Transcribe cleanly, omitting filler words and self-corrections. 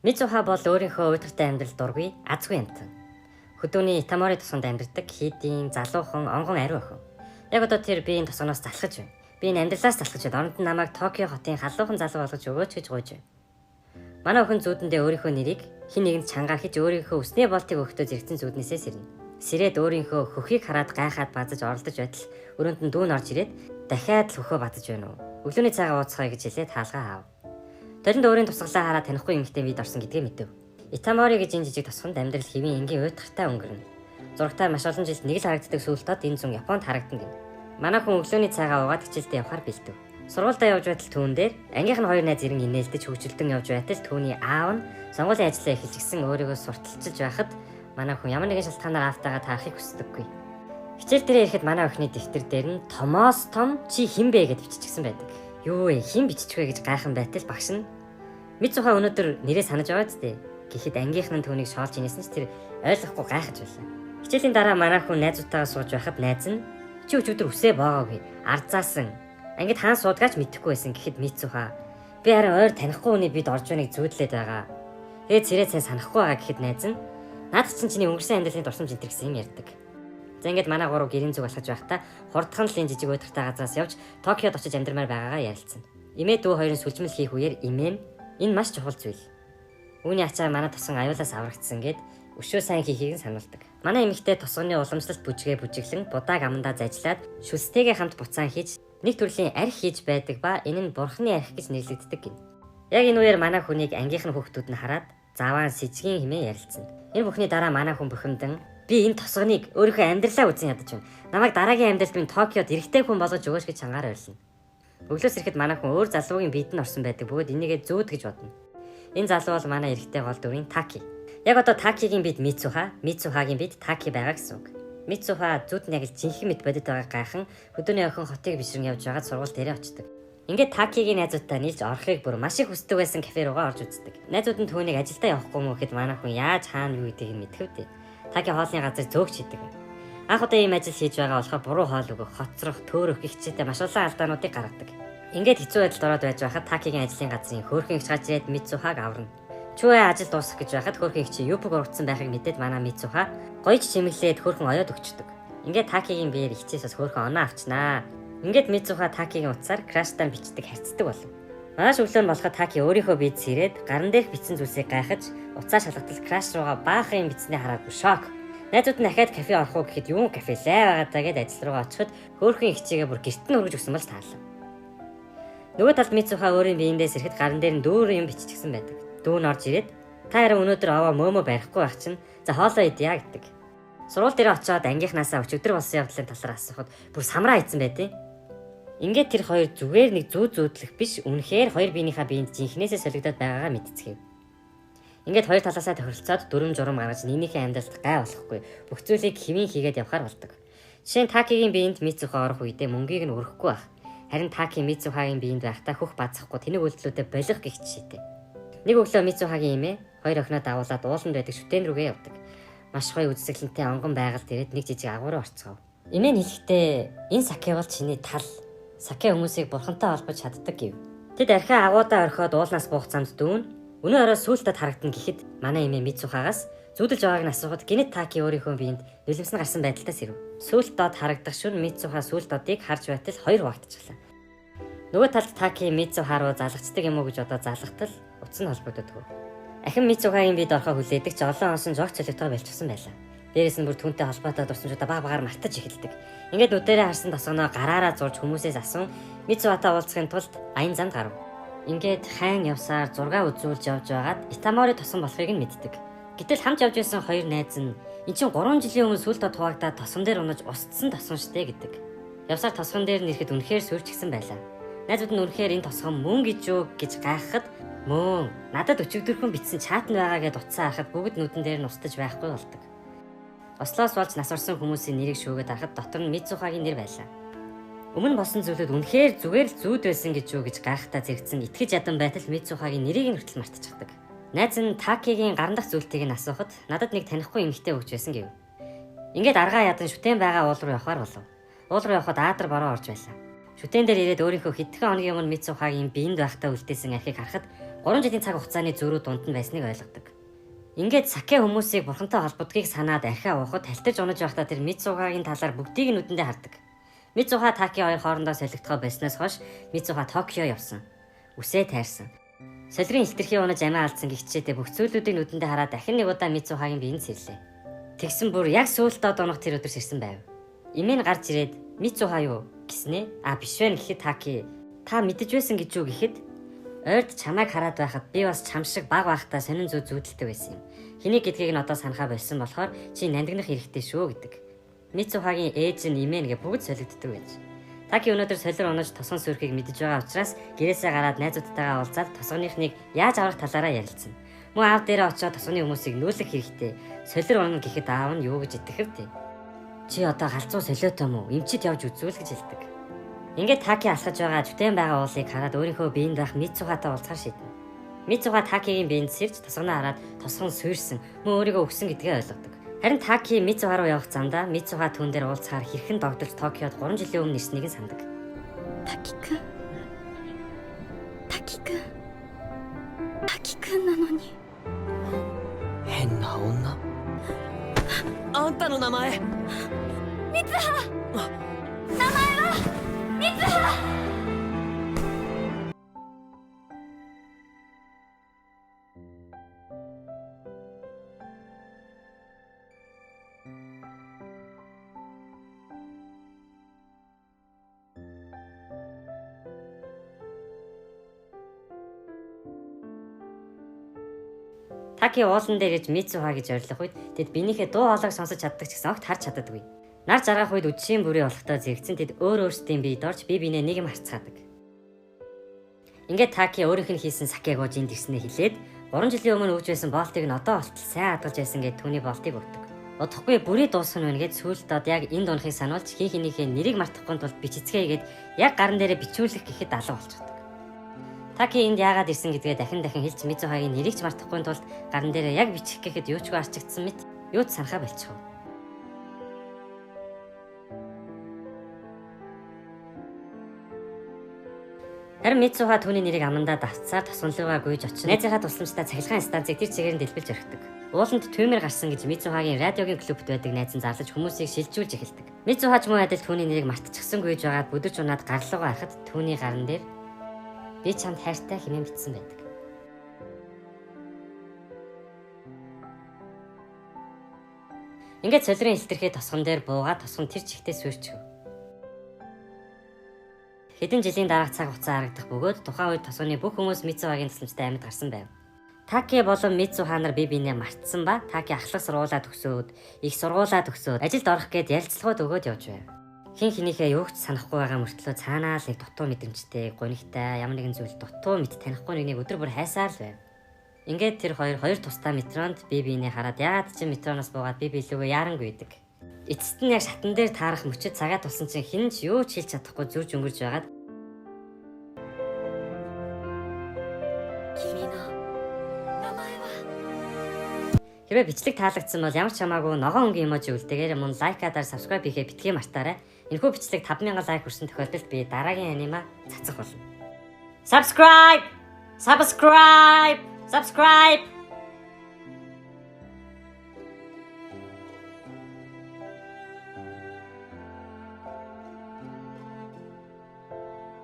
Мицуха бол өөрийнхөө уйтгартай амьдрал дургүй, азгүй амтан. Хөдөөний Итамори тосгонд амьдардаг хийдийн залуухан онгон ариу охин. Яг одоо тэр би энэ тосгоноос залхаж байна. Би энэ амьдралаас залхаж байна. Оронд нь намайг Токио хотын халуухан залуу болгож өгөөч гэж гуйж байна. Манай охин зүүдэндээ өөрийнхөө нэрийг хэн нэгэнд чангаар хийж өөрийнхөө үсний болтыг өгөхдөө зэрэгцэн зүүднээсээ сэрнэ. Сэрээд өөрийнхөө хөхийг хараад гайхаад базаж оролдож байтал өрөөнд нь дүүн орж ирээд дахиад л хөхөө базаж байна уу? Өглөөний цайгаа ууцгаая гэж хэлээд хаалгаа хаав. Толинд өөрийн тусгалаа хараад танихгүй эмэгтэй бид орсон гэдгээ мэдэв. Итамори гэж энэ жижиг тосгонд амьдрал хэвийн энгийн уйтгартай өнгөрнө. Зурагтаа маш олон жилд нэг л харагддаг сүүлд энэ зун Японд харагдана гэнэ. Манай хүн өглөөний цайгаа уугаад хичээлдээ явахаар бэлдэв. Сургуульдаа явж байтал түүн дээр ангийнх нь хоёр найз ирэн инээлдэж хөгжилдөн явж байтал түүний аав нь сонгуулийн ажлаа эхэлж гисэн өөрийгөө сурталчилж байхад манай хүн ямар нэгэн шалтгаанаар аавтайгаа таарахыг хүсдэггүй. Хичээл дээрээ ирэхэд манай охины дэвтэр дээр нь томоос том чи хэн бэ гэд биччихсэн байдаг. Юу вэ, хэн биччих вэ гэж гайхан байтал багш нь Мицуха өнөөдөр нэрээ санаж байгаа зү гэхэд ангийнх нь түүнийг шоолж инээсэн ч тэр ойлгохгүй гайхаж байлаа. Хичээлийн дараа манай хүн найзуудтайгаа сууж байхад найз нь чи өчигдөр үсээ боогоогүй арзаасан ангид хаан суудгаач мэдэхгүй байсан гэхэд Мицуха би харин ойр танихгүй хүний бид орж байныг зүүдлээд байгаа. Тэгээд цэрээ сайн санахгүй байгаа гэхэд найз нь наадах чинь чиний өнгөрсөн амьдралын дурсамж энэ гэсэн юм ярьдаг. За ингээд манай гурав гэрийн зүг алхаж байхдаа хурдхан л энэ жижиг уйтгартай газраас явж Токиод очиж амьдрмаар байгаагаа ярилцсан. Эмээ дүү хоёрын сүлжмэл хийх үеэр эмээ нь энэ маш чухал зүйл. Үүний ачаар манай тосон аюулаас аврагдсан гэд өшөө сайн хийхийг нь сануулдаг. Манай эмэгтэй тосгоны уламжлалт бүжгээ бүжиглэн будааг амандаа зажлаад шүлстэйгээ хамт буцаан хийж нэг төрлийн арх хийж байдаг ба энэ нь бурхны арх гэж нэрлэгддэг гин. Яг энэ үеэр манай хүнийг ангийнх нь хүүхдүүд нь хараад заваан сэжгийн хэмээн ярилцсан. Энэ бүхний дараа манай хүн бухимдан би энэ тосгоныг өөрийнхөө амьдралаа үзэн ядаж байна. Намайг дараагийн амьдралд минь Токиод эрэгтэй хүн болгож өгөөч гэж чангаар ойрлно. Өглөөс ирэхэд манай хүн өөр залуугийн биед нь орсон байдаг бөгөөд энийгээ зүүд гэж бодно. Энэ залуу бол манай эрэгтэй гол дүрийн Таки. Яг одоо Такигийн бид Мицуха, Мицухагийн бид Таки байгаа гэсэн үг. Мицуха зүүд нь яг л жинхэнэ мэт бодит байгаа гайхан хөдөөний охин хотыг бишрэн явж байгаад сургууль дээрээ очдог. Ингээд Такигийн найзуудтай нийлж орохыг бүр маш их хүсдэг байсан кафе руугаа орж үздэг. Найзууд нь түүнийг ажилдаа явахгүй мó гэхэд манай хүн яаж хаана юу гэдгийг нь мэдхэв дээ. Таки хоолны газар зөөгч хийдэг. Анх удаа ийм ажил хийж байгаа болохоор буруу хоол өгөх, хоцрох, төөрөх гих хичээтэй маш олон алдаануудыг гаргадаг. Ингээд хэцүү байдалд ороод байж байхад Такигийн ажлын газрын хөөрхөн эгч гарч ирээд Мицухаг аварна. Чүэ ажил дуусгах гэж байхад хөөрхөн эгч юбг ургацсан байхыг мэдээд манай Мицуха гоёж чимэглээд хөөрхөн оёод өгчдөг. Ингээд Такигийн биеэр эгчээс бас хөөрхөн оноо авчнаа. Ингээд Мицуха Такигийн утсаар краштай бичдэг харьцдаг болов. Маргааш өглөө нь болоход Таки өөрийнхөө биед сэрээд гаран дээрх бичсэн зүйлсийг гайхаж утсаа шалгатал краш руугаа баахан юм бичснээ хараад шок. Найзууд нь дахиад кафе орох уу гэхэд юун кафе лай байгаа даа гэд ажил руугаа очиход хөөрхөн эгчийгээ бүр гэрт нь өргөж өгсөн бол таалаа. Нөгөө талд Мицуха өөрийн биендээс ирэхэд гаран дээр нь дүүрэн юм биччихсэн байдаг. Дүү нь орж ирээд та харин өнөөдөр аваа мөөмөө барихгүй байх чинь за хоолоо идъя гэдэг. Сургууль дээр очиод ангийнхнаасаа өчигдөр болсон явдлын талаар асуухад бүр самраа ийцэн байдیں۔ Ингээд тэр хоёр зүгээр нэг зүүд зүүдлэх биш үнэхээр хоёр биенийхээ биед жинхнээсээ солигдоод байгаагаа мэдцгээв. Ингээд хоёр талаасаа тохиролцоод дүрм журам гаргаж нийгмийнхээ амьдралд гай болохгүй бүх зүйлийг хэвийн хийгээд явхаар болдог. Жишээ нь Такигийн биед Мицуха орох үедээ мөнгийг нь өрөхгүй байх. Харин Таки Мицухагийн биед байхдаа хөх базахгүй тэнэг үйлдэлүүдэд болох гих жишээтэй. Нэг өглөө Мицухагийн эмээ хоёр охиноо дагуулад ууланд байдаг шүтэн рүүгээ явдаг. Маш гоё үзэсгэлэнтэй онгон байгальд ирээд нэг жижиг агуу руу орцгов. Эмээ нь хэлэхдээ энэ саке бол чиний тал. Саке хүмүүсийг бурхантай холбож чаддаг гэв. Тэд архиа агуудаа орхиод уулнаас буух замд дүүн өнөө орой сүүлтэд харагдана гэхэд манай эмээ Мицухагаас зүүдэлж байгааг нь асуухад гинэт Таки өөрийнхөө биед нулимс нь гарсан байдалтай сэрв. Сүүлд дод харагдах шүн Мицуха сүүлд додыг харж байтал хоёр хуваагдчихлаа. Нөгөө талд Таки Мицуха руу залгацдаг юм уу гэж одоо залгатал утас нь холбогдодгүй. Ахин Мицухагийн бид орохоо хүлээдэг ч олон онсон зогц солигдохоо болчихсон байлаа. Дээрээс нь бүр түүнтэй холбоотой дурсамжуудаа баг багаар мартаж эхэлдэг. Ингээд нүдэрээ харсан тосгоноо гараараа зурж хүмүүсээс асуун Мицухатай уулзахын тулд аян замд гарав. Ингээд хайн явсаар зураг үзүүлж явж байгаад Итамори тосон болохыг нь мэддэг. Гэтэл хамт явж байсан хоёр найз нь эн чинь 3 жилийн өмнө сүүлд хуваагдаад тосон дээр унаж устсан тосон штэ гэдэг. Явсаар тосгон дээр нэрэхэд үнэхээр сүрчгсэн байлаа. Найзууд нь үнэхээр энэ тосгон мөн гэж юу гэж гайхахад мөн надад өчигдөрхөн бичсэн чат нь байгаа гэд утсаа харахад бүгд нүдэн дээр нь устж байхгүй болдог. Ослоос болж нас орсон хүмүүсийн нэрийг шүүгээд харахад дотор нь Мицухагийн нэр байлаа. Өмнө болсон зүйлүүд үнэхээр зүгээр л зүүд байсан гэж юу гэж гайхтаа зэрэгцэн итгэж ядан байтал Мицухагийн нэрийг нь хүртэл мартчихдаг. Найз нь Такигийн гаран дах зүйлтийг нь асуухад надад нэг танихгүй эмэгтэй өгч байсан гэв. Ингээд аргаа ядан шүтэн байгаа уул руу явахаар болов. Уул руу явхад аадар бороо орж байлаа. Шүтэн дээр ирээд өөрийнхөө хэдхэн хоногийн өмнө Мицухагийн биед байхдаа үлдээсэн архийг харахад 3 жилийн цаг хугацааны зөрүү дунд нь байсныг ойлгодог. Ингээд саке хүмүүсийг бурхантай холбодгийг санаад архиа уухад халтарж унаж байхдаа тэр Мицухагийн талаар бүгдийг нь нүдэндээ хардаг. Мицуха Таки хоёр хоорондоо солигдохоо болсноос хойш Мицуха Токио явсан. Үсээ тайрсан. Солирын хилтерхий унаж амиа алдсан гихчээтэй бүх зүйлүүдийг нүдэндээ хараад дахин нэг удаа Мицухагийн биеинд сэрлээ. Тэгсэн бүр яг сүүлд од унах тэр өдөр сэрсэн байв. Эмээ нь гарч ирээд Мицуха юу гэснээ. А биш вэ гэхэд Таки та мэдэж байсан гэж юу гэхэд ойрд чамайг хараад байхад би бас чам шиг баг байхдаа сонин зүү зүүдэлтэй байсан юм. Хэнийг гэдгийг нь одоо санахаа болсон болохоор чи нандинах хэрэгтэй шүү гэдэг. Мицухагийн ээж нь эмээ нэгэ бүгд солигддог байж. Таки өнөөдөр солир унаж тосон сүрхийг мэдэж байгаа учраас гэрээсээ гараад найзуудтайгаа уулзаад тосгоныхныг яаж аврах талаараа ярилцсан. Мөн аав дээрээ очиод тосгоны хүмүүсийг нүүлэх хэрэгтэй. Солир унана гэхэд аав нь юу гэж итгэв тэ. Чи одоо галзуу солиотой мó? Эмчид явж үзүүл гэж хэлдэг. Ингээд Таки алхаж байгаа зүтэн байгаа уулыг хараад өөрийнхөө биеинд байх Мицухатай уулзахар шийднэ. Мицуха Такигийн биеинд сэрж тосгоноо хараад тосгон суйрсан мөн өөрийгөө өгсөн гэдгээ ойлгодог. Харин Таки Мицуха руу явах замдаа Мицуха түүн дээр уулзахаар хэрхэн догдолж Токиод 3 жилийн өмнө ирснийг нь санадаг. 滝くん滝くん滝くんなのに変な女あんたの名前 Таки уулан дээр ирж Мицуха гэж орилох үед тэд биенийхээ дуу хоолойг сонсож чаддаг ч гэсэн огт харж чаддаггүй. Нар жаргах үед үдшийн бүрий болохтой зэрэгцэн тэд өөр өөрсдийн биед орж бие биенээ нэг юм харцгаадаг. Ингээд Таки өөрийнх нь хийсэн сакег ууж энд ирснээ хэлээд 3 жилийн өмнө өгж байсан болтыг нь одоо болтол сайн хадгалж байсан гэд түүний болтыг өгдөг. Удахгүй бүрий дуусах нь байна гэд сүүлд од яг энд унахыг сануулж хин хинийхээ нэрийг мартахгүй тулд бичицгээе гэд яг гаран дээрээ бичүүлэх гэхэд алга болчихдог. Таки энд яагаад ирсэн гэдгээ дахин дахин хэлж Мицухагийн нэрийг ч мартахгүй тулд гаран дээрээ яг бичих гэхэд юу ч үгүй арчигдсан мэт юу ч санахаа болчихов. Харин Мицуха түүний нэрийг амандаа давтсаар тосгонлуугаа гүйж очино. Найзынхаа тусламжтай цахилгаан станцыг тэр чигээр нь дэлбэлж орхидог. Ууланд түймэр гарсан гэж Мицухагийн радиогийн клубт байдаг найз нь зарлаж хүмүүсийг шилжүүлж эхэлдэг. Мицуха ч мөн адил түүний нэрийг мартчихсан гүйж байгаад бүдэрч унаад гарлуугаа харахад түүний гаран дээр би чамд хайртай хэмээн бичсэн байдаг. Ингээд солирын хилтерхээ тосгон дээр буугаад тосгон тэр чигтээ суйрчихв. Хэдэн жилийн дараах цаг хугацаа харагдах бөгөөд тухайн үед тосгоны бүх хүмүүс Мицухагийн тусламжтай амьд гарсан байв. Таки болон Мицуха нар бие биенээ мартсан ба Таки ахлах сургуулаа төгсөөд, их сургуулаа төгсөөд ажилд орох гээд ярилцлагууд өгөөд явж байв. Хин хинийхээ юу ч санахгүй байгаа мөртлөө цаанаа л нэг дутуу мэдрэмжтэй, гунигтай, ямар нэгэн зүйл дутуу мэт танихгүй нэгнийг өдөр бүр хайсаар л байв. Ингээд тэр хоёр хоёр тусдаа метронд бие биенээ хараад яагаад ч метроноос буугаад бие биелүүгээ яарангүй идэг. Эцэст нь яг шатан дээр таарах мөчөд цагаа тулсан чинь хэн ч юу ч хэлж чадахгүй зүрж өнгөрж байгаад 君の名前は Хэрвээ бичлэг таалагдсан бол ямар ч хамаагүй ногоон өнгийн эможи үлдээгээрэй мөн лайкаа дараа subscribe хийхээ битгий мартаарай. Энэхүү бичлэг 5000 лайк хүрсэн тохиолдолд би дараагийн анима цацах болно. Subscribe! Subscribe! Subscribe!